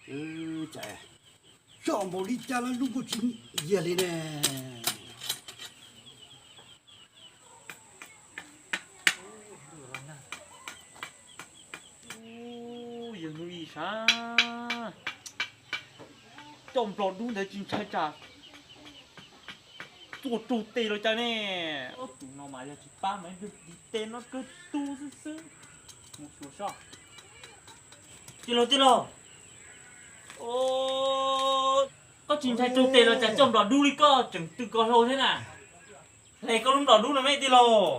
Cas txom npaum li cas los lub kuj tsis yiag li ne. Yog hnub ib sab coj nplog dub ntawd tsis ntshai tsam tuaj raug tes los cas ne. Tus no mas yog tsis pab mas ib pliag tis tes no kawg tu xwb xwb. Mus xyuas soj. Tij laug, tij laug, koj tsis ntshai raug tes los cas coj nplog dub li koj tseem tw ko hlau thiab na? Hle koj lub nplog dub no me tij laug.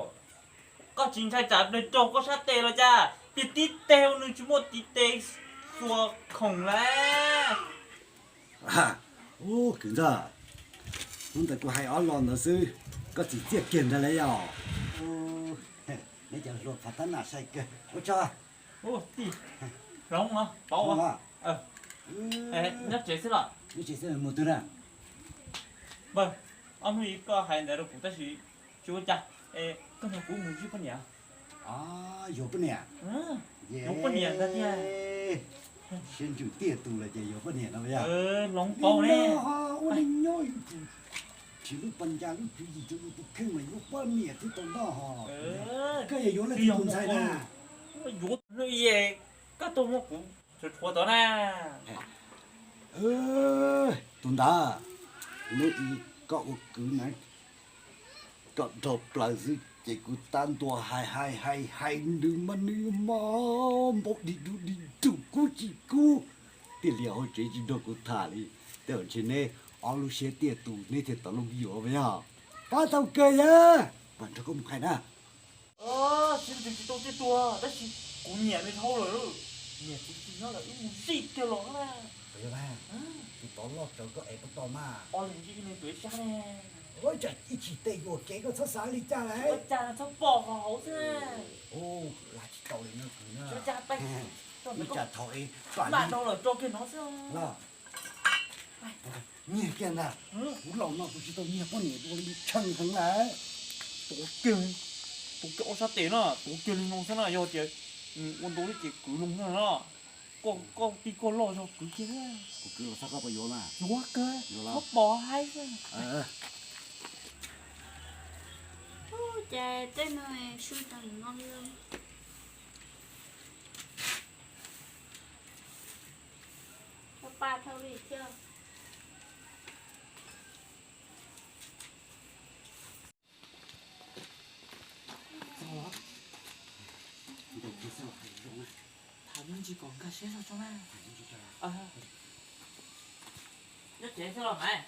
Koj tsis ntshai tsam nws raug koj sab tes los cas? Tis tib teg nws tsis muaj tis tes xuas khoom lawm. Ub, kwv ntxawg, hnub ntawd kuv hais ob lo ntawd xwb, koj txiv txiaj kiag ntag lauj yog. Neb cov hluas phav tab nam sai kawg. Ua tsaug. Tij, Hloov, Pov, nyob tsev xwb los? Nyob tsev xwb, mus twg na? Npawg, ob hnub ib koj hais ntawd rau kuv tab sis tsis ua cas. Koj nrog kuv mus zij poj niam. Yuav poj niam? Yuav poj niam ntag tiag. Siab ntsws tiaj tus lawm ces yuav poj niam no yog? Hloov, Pov ne, ua neej nyob yus tsis lub pas ncas lub tswv yim rau yus tus kheej mas yuav poj niam twb tau noj ho. Koj yog yuav leej twg tus ntxhais na? Yuav hnub ib koj tuaj muab kuv tshuav tshuav tod na. Tus ntawd, hnub ib koj ua kwv na, koj dhau plaws xwb ces kuv tab ntua hais hais hais hais nws mas nws mas npau dig dug dig dug kub tsis kub. Tiaj li hauv tsev tsis nrog kuv tham li, tej zaum ntshe neb ob lub siab tiaj tus neb thiaj tau lub yuav yog. Pab tau kawg yog, mas nrog koj mus hais na. Siab ntsws tsis tau tiaj tus tab sis kuv nyiam nws dhau lawm, niam txiv tsis nyob lawm wb mus zij kiag los na. Tus tod loj tsawv koj ev puas tau mas. Ob leeg zij ib leeg tuav ib sab ne. Ua cas ib chim tej yuam kev koj txhob xav li cas lawm. Ua cas txhob pom hauv xwb. Ua cas tsis tau li no kwv na. Ua cas thaum es mam dhau lawm tso kiag no xwb los. Nyiag kiag ntag. Kuv laus no kuv tsis tau nyiag poj niam dua li, tsheej heev lawm. Tuav kiag, tuav kiag ob sab tes na, tuav kiag li no xwb na, yog tias ua ntau li ces kwv loo na. Koj tij koj loj zog kwv kiag. Kuv kwv los txhob koj puas yuav mas. Yuav kawg, txhob pom haib xwb. Ub, cas tej no su tas no li. Koj pa thauj li thiab. Tham me ntsis kom nkag siab zog tso na. Nyob tsev xwb los mas.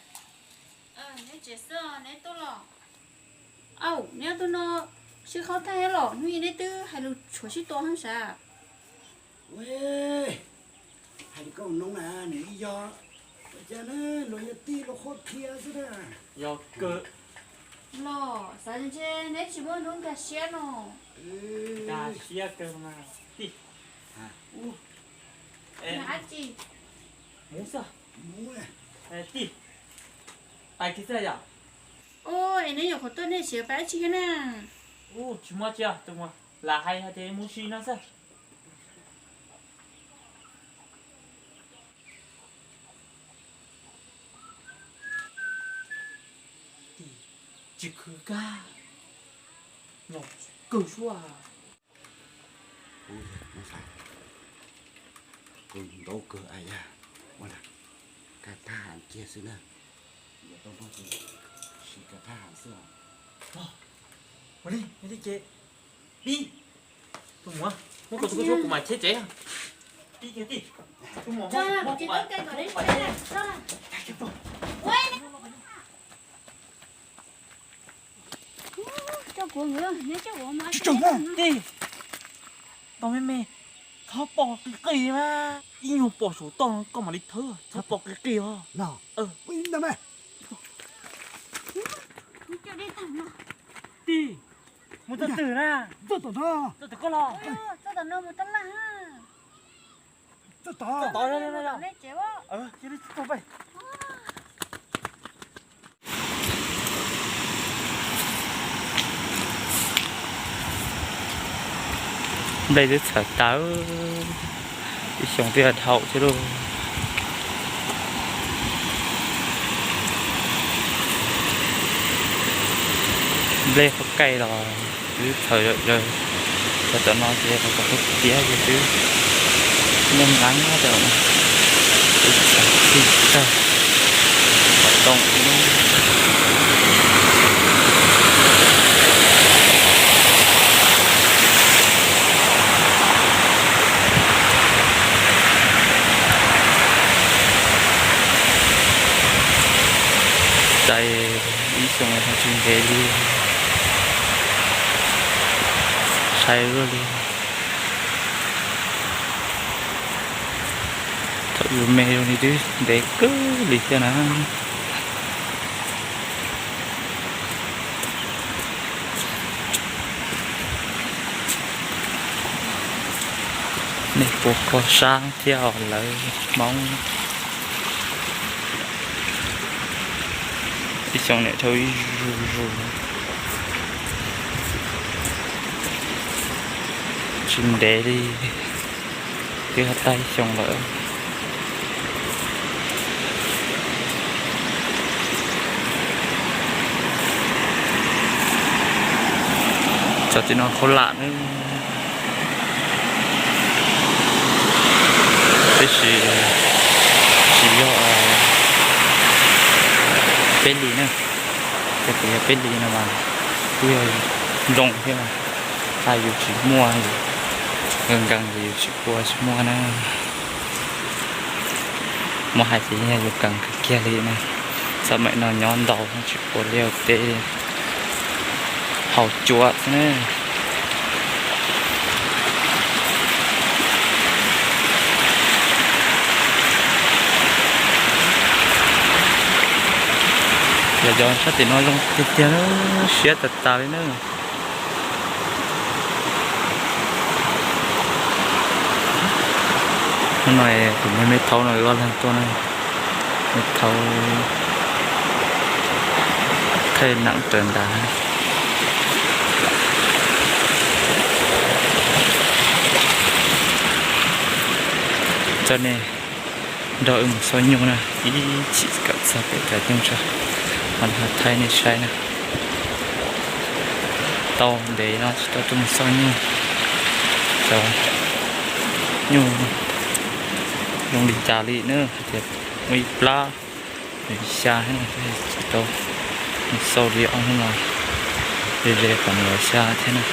Nyob tsev xwb, neb tuaj los? Au, neb tuaj no sib qhaub tag los, hnub ib neb twb hais lus tshuav sib tua heev sav. Hais li koj noob na, nws ib yog, ua cas na, luag yog tij luag qhuab qhia xwb na. Yog kawg. Los xav ntshe neb tsis muaj hnub nkag siab no. Nkag siab kawg mas tij. Dab tsi? Mus xwb. Tij, pais kiag xwb yom. Ua es neb nyuam qhuav tuaj nej siav pais dab tsi thiab na? Tsis muaj tsi, tus mus lam hais hais tias mus si no xwb. Tij, tsis khwv kag, nyob kawg suab. Kuv ntaub kawg aya, ua na, kaj thab ham kiag xwb na. Yuav tau npog ces siv kaj thab ham xwb os. Ua li, ua li ces pib. Tus muam, muab koj tus koj suab kuv mam cheb tsev. Pib kiag tij. Tus muam, muab kuv mam cheb tsev. Tij, tau me me, txhob pom qis qis mas ib nyuag pom saum toj koj mam li thawb, txhob pom qis qis os. Tij, mus txog twg na? Txog koj los? Nplej twb txhawm tawv, ib xyoos twb dhau thiab lauj. Nplej qhov kaij los twb txhaws zom zaws, txog tom no ces qhov tiav ces twb nyob nqeeb tau, twb txhaws txij tag, qhov toom. Sai ib xyoos ho tsis ntev li, sai luaj li. Thaum yus me zoo li twb ntev kawg li thiab na. Nej puas kho sab thiab os lawv Hmoob? Ib xyoos niam dhau ib zuj zus, tsis ntev li, twb ho tag ib xyoos lawm. Txog tim no khaub lam na, tab sis tsis yog peb hlis na, yog tias yog peb hlis no mas kuj yog nplooj thiab, yus tsis muaj, nkees nkees ces yus tsis pua tsis muaj na. Muab hais ces yog yus nkees kawg kiag li na. Xam meem no nyob ntau tsis pua liaj teb, haus cuav xwb na. Yog cov sab tim no zoo tiag tiag, siab tas tas li na. Hnub no kuv me me thaub no wb ob leeg tuaj na, me thaub thaij nam raws nrad. Coj nej nrog wb mus xauj nyuj na, ib chim kom txog pem cov nyuj tso, ho thaij nej saib na. Tau ntev no tsis tau tuaj mus xauj nyuj, cov nyuj zoo li cas li na, hais tias muaj ib plab, nws xya thiab no, tsis tau mus xauj li ob hnub no, ze ze kom nws xya thiab na.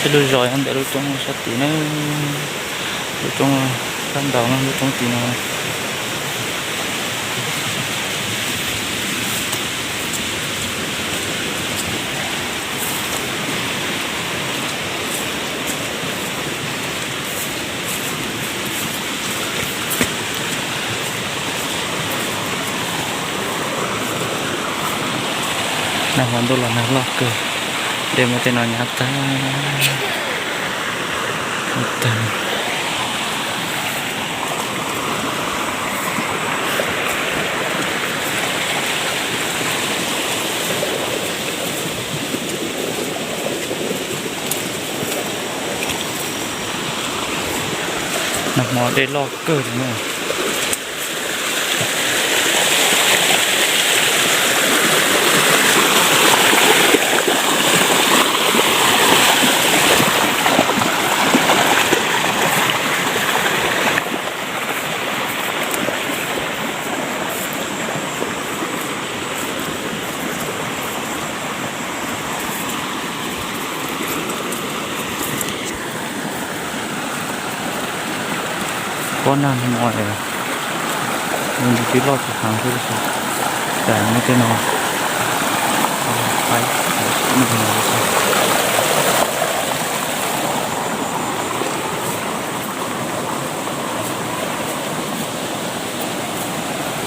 Peb lub zos nyob ntawm lub roob sab tid na, lub roob sab nraud no, lub roob tid no. Nag hmo ntuj los nag loj kawg, dej muab tej no nyab tag tag. Nag hmo dej loj kawg li na. Pob nag hmo es nws twb loj tsis heev xwb, cas muaj tej no, qaib, sim neej no xwb.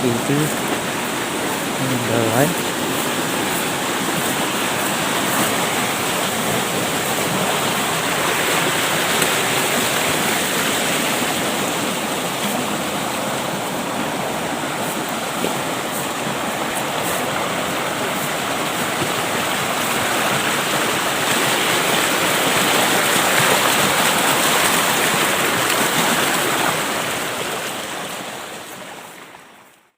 Kis twb ntawd lawm.